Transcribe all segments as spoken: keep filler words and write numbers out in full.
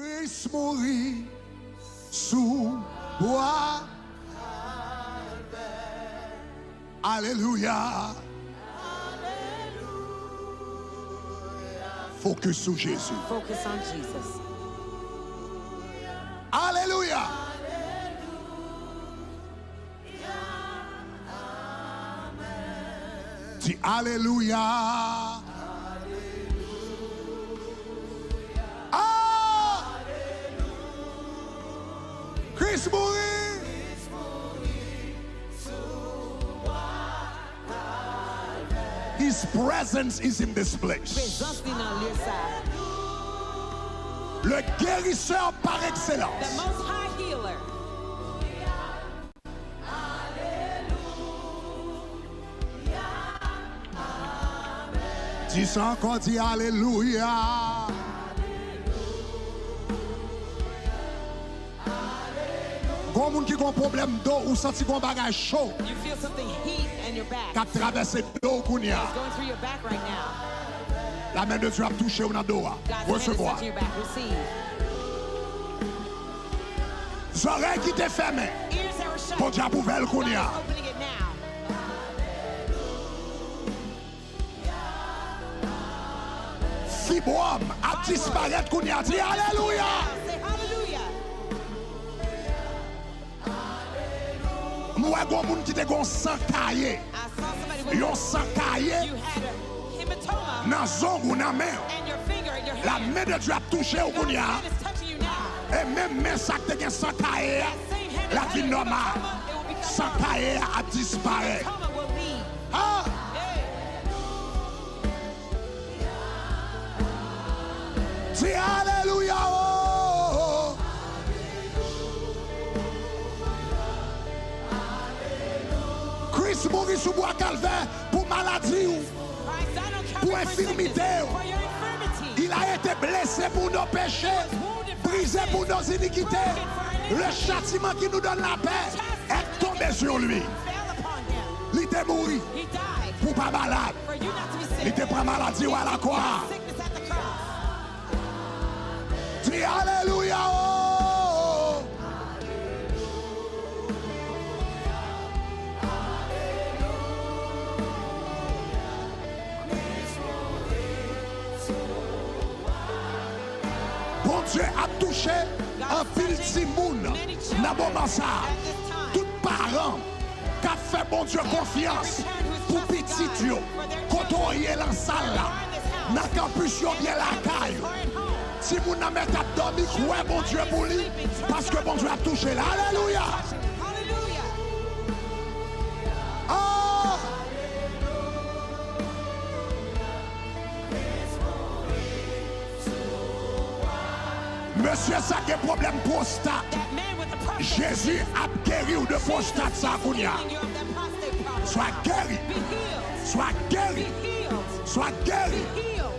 Kris mouri sou bwa Kalvè. Alelouya. Focus sou Jezi. Focus on Jesus. Alelouya. Di alelouya. Ah! Kris mouri. His presence is in this place. Prezans li nan lye sa. Le guérisseur par excellence. The Most High Healer. Di sa ankò, di alelouya. Gon moun ki gon pwoblèm do, ou santi gon bagay cho You feel something heat in your back. K ap travèse do w kounye a. It's going through your back right now. Lamen de Dye ap touche w nan do a. God's hand is Resevwa. Touching your back. Receive. Zòrèy ki te fèmen, Ears that were shut. Bondye ap ouvè l kounye a. God is opening it now. Fibwòm ap disparèt kounye a. Di alelouya. Say hallelujah. M wè gon moun ki te gon san kaye. I saw somebody with Yon san kaye. You had a hematoma Nan zong ou, nan men w. And your finger in your hand. Lamen de Dye ap touche w kounye a. God's hand is touching you now. E menm men sa k te gen san kaye a, That same hand that had a hematoma, it will become normal. San kaye a ap disparèt. Hematoma will leave. Ah! Hey. Di alelouya, oh! Kris mouri sou bwa Kalvè pou maladi w, Christ died on Calvary pou for sickness, enfimite w. For your infirmity. Il a été blessé pour nos péchés, brisé pour nos iniquités. Le châtiment qui nous donne la paix est tombé sur lui. Fell upon him. Li te mouri He died pou w pa malad. For you not to be sick. Li te pran maladi w alakwa. Sickness at the cross. Di alelouya, oh! Bondye ap touche anpil timoun nan moman sa a. Tout paran k ap fè Bondye konfyans pou pitit yo, kote w ye nan sal la, nan kanpis yo oubyen lakay ou, timoun nan mèt ap dòmi, kwè Bondye pou li, paske Bondye ap touche l. Alelouya! Ah! Mesye sa gen pwoblèm pwostat. That man with the prostate Jezi disease, ap geri w de pwostat sa kounye a. Healing you of that prostate problem. Swa geri. Be healed. Swa geri. Be healed. Swa geri. Be healed.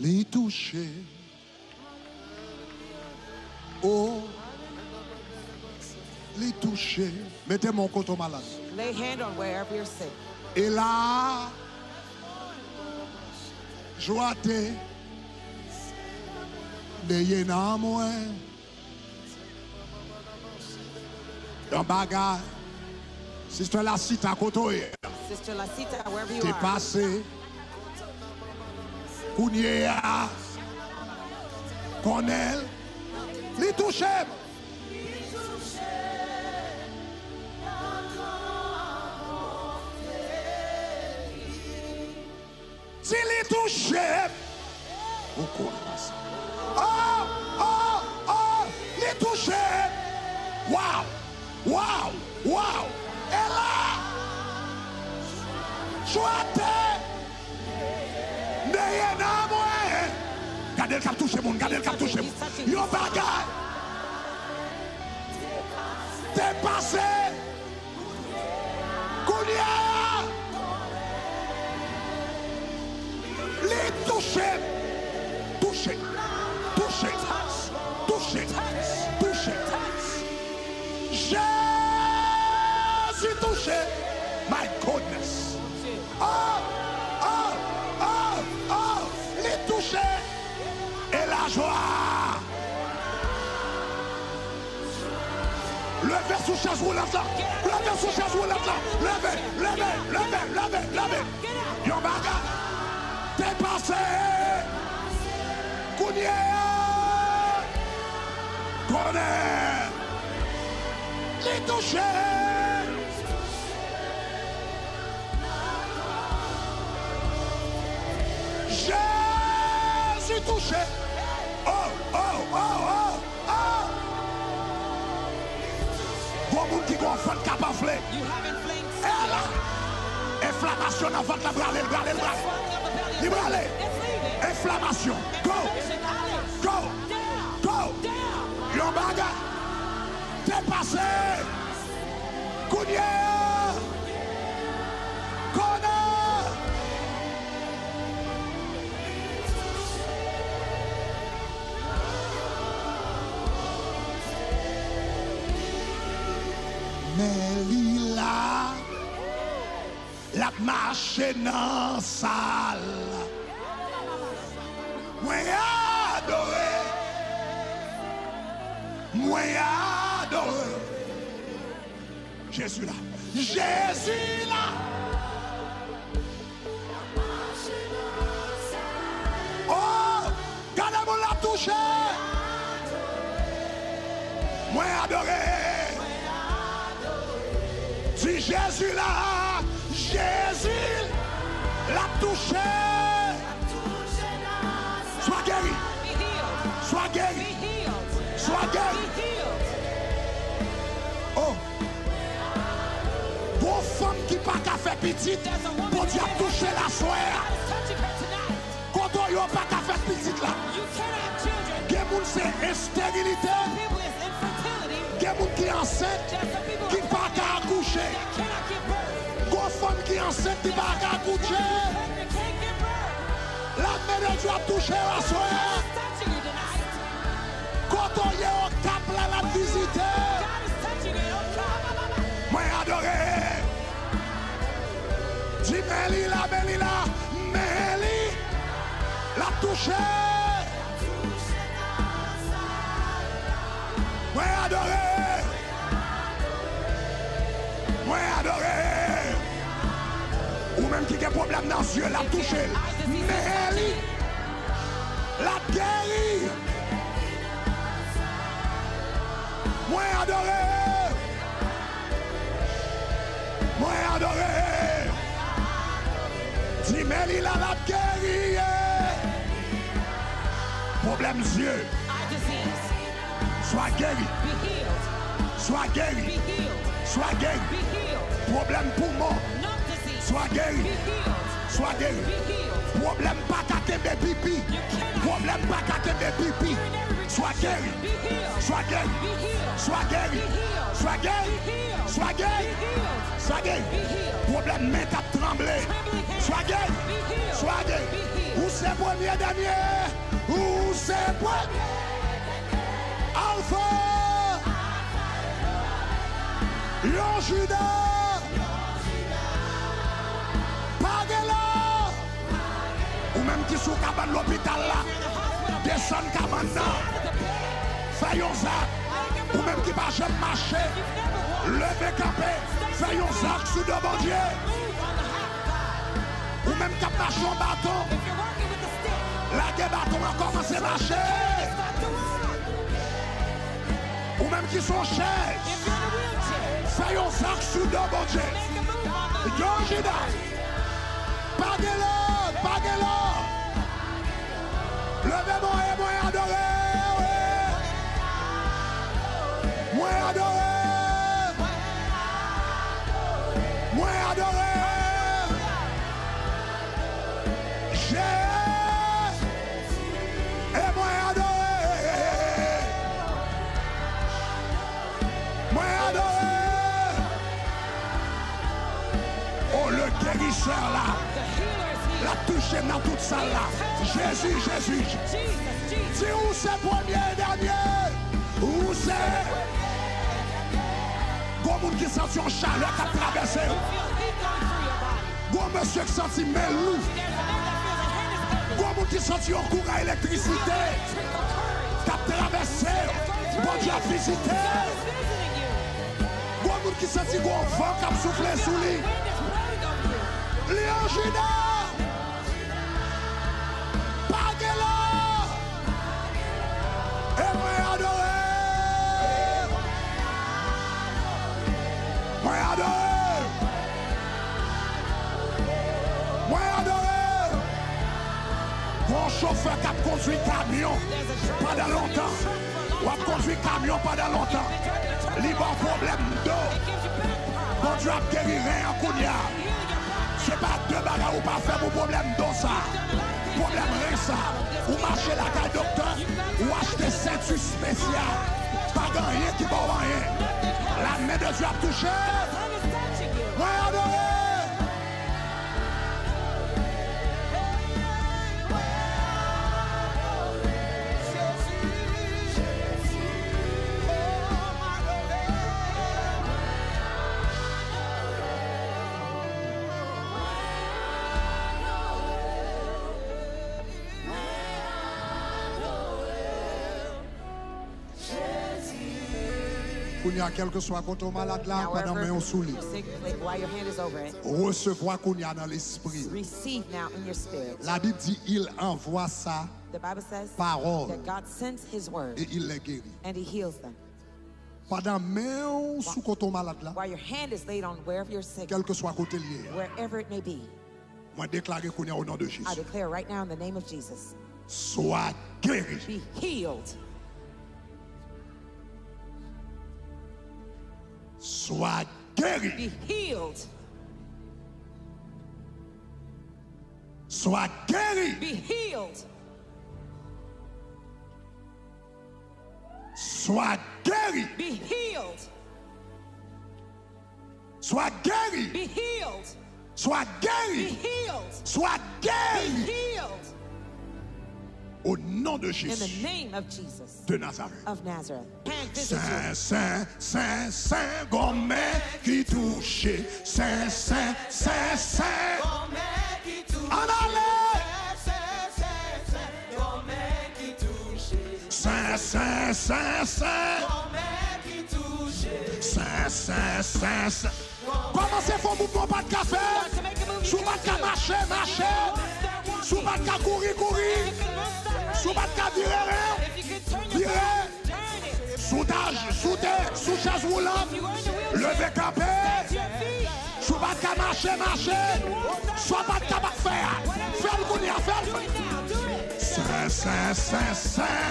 Li touche. Oh, li touche. Mete men w kote w malad. Lay hand on wherever you're sick. E la, jwa te neye nan mwen. Yon bagay. Sister Lasita, kote w ye? Sister Lasita, wherever you are. Te pase. Kounye a, konnen l, li touche m. Di li touche m. Ou konn sa. Oh, oh, oh, li touche m. Wow, wow, wow. E la, jwa te neye nan mwen. Gade l k ap touche moun, gade l k ap touche moun. Yon bagay te pase. Kounye a, li touche m. Touche, touche, touche, touche, touche. Je Jezi touche. My goodness. Oh, oh, oh, oh. Li touche. E lajwa. Leve sou chèz woulant lan. Leve sou chèz woulant lan. Leve, leve, leve, leve, leve. Yon bagay te pase. Kounye a, konnen li touche. Jezi touche. Oh, oh, oh, oh. Ah! Gon moun ki gon vant k ap anfle. E la, enflamasyon nan vant la prale, l prale, l prale. Li prale. Enflamasyon. Go! Go! Go! Yon bagay te pase. Kounye a, konnen. Men li la, l ap mache nan sal. Mwen adore, mwen adore. Jezi la. Jezi la. Oh, gade moun l ap touche. Mwen adore. Di Jezi la. Jezi l ap touche. Swa geri. Swa geri. Swa geri. Oh. Gon fanm ki pa ka fè pitit, Bondye ap touche l aswè a. Kote w ye w pa ka fè pitit la. Gen moun se esterilite. Gen moun ki ansent, ki pa ka akouche. Gon fanm ki ansent, ki pa ka akouche. Lanmen de Dye ap touche w aswè a. Kote w ye, Okap la, l ap vizite. Mwen adore. Di, men li la, men li la, men li. L ap touche. Mwen adore. Mwen adore. Ou menm ki gen pwoblèm nan zye, l ap touche l. Men li. L ap geri. Mwen adore. Mwen adore. Di, men li la, l ap geri. Pwoblèm zye. Eye disease. Swa geri. Be healed. Swa geri. Be healed. Swa geri. Be healed. Pwoblèm poumon. Lung disease. Swa geri. Be healed. Swa geri. Be healed. Pwoblèm pa ka kenbe pipi. You cannot. Pwoblèm pa ka kenbe pipi. Urinary retention. Swa geri. Be healed. Swa geri. Be healed. Swa geri. Be healed. Swa geri. Swa geri. Be healed. Swa geri. Be healed. Pwoblèm men k ap tranble. Trembling hands. Swa geri. Be healed. Swa geri. Be healed. Ou se premye, dènye. Ou se premye. Alfa. Yon Jida. Pa gen lòt. Ou menm ki sou kabann lopital la, desann kabann nan. Fè yon zak. Ou menm ki pa janm mache, leve kanpe. Fè yon zak sou do Bondye. Ou menm k ap mache yon baton, lage baton an, kòmanse mache. Ou menm ki sou yon chèz, fè yon zak sou do Bondye. Yon Jida. Pa gen lòt, pa gen lòt. Leve men w e mwen adore, wi. Mwen adore. Mwen adore. Jezi. E mwen adore. Mwen adore. Oh, le guérisseur la. L ap touche m nan tout sal la. Jezi, Jezi. Di ou se premye e dènye. Ou se Gon moun ki santi yon chalè k ap travèse yo. Gon mesye k santi men l lou. Gon moun ki santi yon kouran elektrisite k ap travèse yo. Bondye ap vizite yo. Gon moun ki santi gon van k ap soufle sou li. Li an Jida. Pa gen lò. E mwen adore. Mwen adore. Mwen adore. Gon chofè k ap kondwi kamyon pandan lontan. W ap kondwi kamyon pandan lontan. Li ba w pwoblèm do. Bondye ap geri ren an kounye a. Se pa de bagay ou pa fè pou pwoblèm do sa, pwoblèm ren sa. Ou mache lakay doktè, ou achte senti espesyal. Pa gen anyen ki ba w anyen. La men de Dye ap touche. Mwen adore. Kounye a, kèlkeswa kote w malad la, pandan men w sou li, resevwa kounye a nan lespri w. Labib di, il envoie sa parole et il les guérit. Pandan men w sou kote w malad la, kèlkeswa kote l ye a, mwen deklare kounye a o non de Jezi. Swa geri. Swa geri. Swa geri. Swa geri. Swa geri. Swa geri. Swa geri. O non de Jezi de Nazarèt. Sen, sen, sen, sen, gon men ki touche. Sen, sen, sen, sen. Ann ale. Sen, sen, sen, sen. Sen, sen, sen, sen. Kòmanse fè yon mouvman w pa t ka fè. Si w pa t ka mache, mache. Si w pa t ka kouri, kouri. Si w pa t ka vire, vire. Si w ta, si w te sou chèz woulant, leve kanpe. Si w pa t ka mache, mache. Sa w pa t kapab fè a, fè l kounye a, fè l. Sen, sen, sen, sen.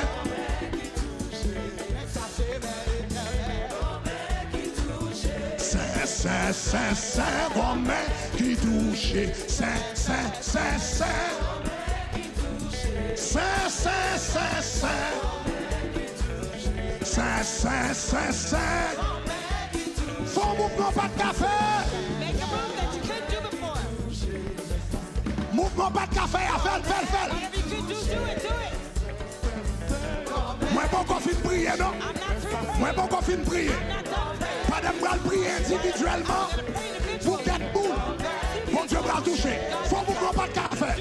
Sen, sen, sen, sen, gon men ki touche. Sen, sen, sen, sen. Sen, sen, sen, sen. Sen, sen, sen, sen. Fè yon mouvman w pa t ka fè. Mouvman w pa t ka fè a, fè l, fè l, fè l. Mwen poko fin priye, non. Mwen poko fin priye. Pandan m pral priye endividyèlman pou kèk moun, Bondye pral touche. Fè yon mouvman w pa t ka fè.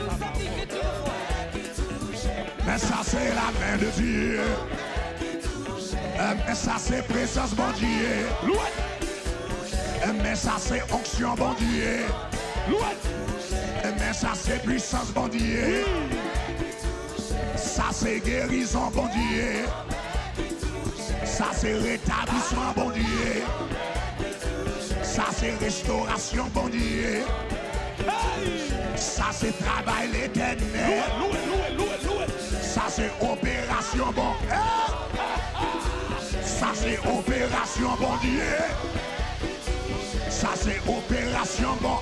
Men sa se la men de Dye. Men sa se prezans Bondye. Lwe. Men sa se onksyon Bondye. Lwe. Men sa se pwisans Bondye. Sa se gerizon Bondye. Sa se retablisman Bondye. Sa se restorasyon Bondye. Sa se travay Letènèl. Sa se operasyon Bon. Sa se operasyon Bondye. Sa se operasyon Bon.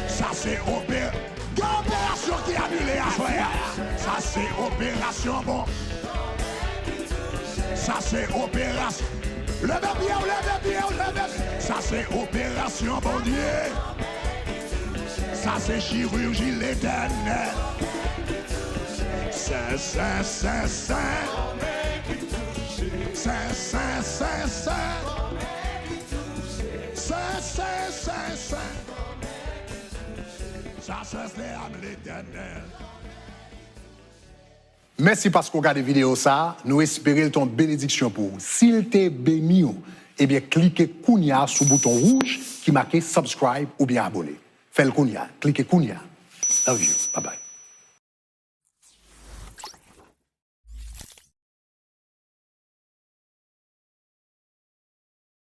Sa se ope-, gen operasyon ki anile aswè a. Sa se operasyon Bon. Sa se operasyon. Leve pye w, leve pye w, leve. Sa se operasyon Bondye. Sa se chiriji Letènèl. Sen, sen, sen, sen. Sen, sen, sen, sen. Mèsi paske w gade videyo sa a. Nou espere l te yon benediksyon pou ou. Si l te beni w, ebyen, klike kounye a sou bouton wouj ki make subscribe oubyen abone. Fè l kounye a. Klike kounye a. Love you. Bye bye.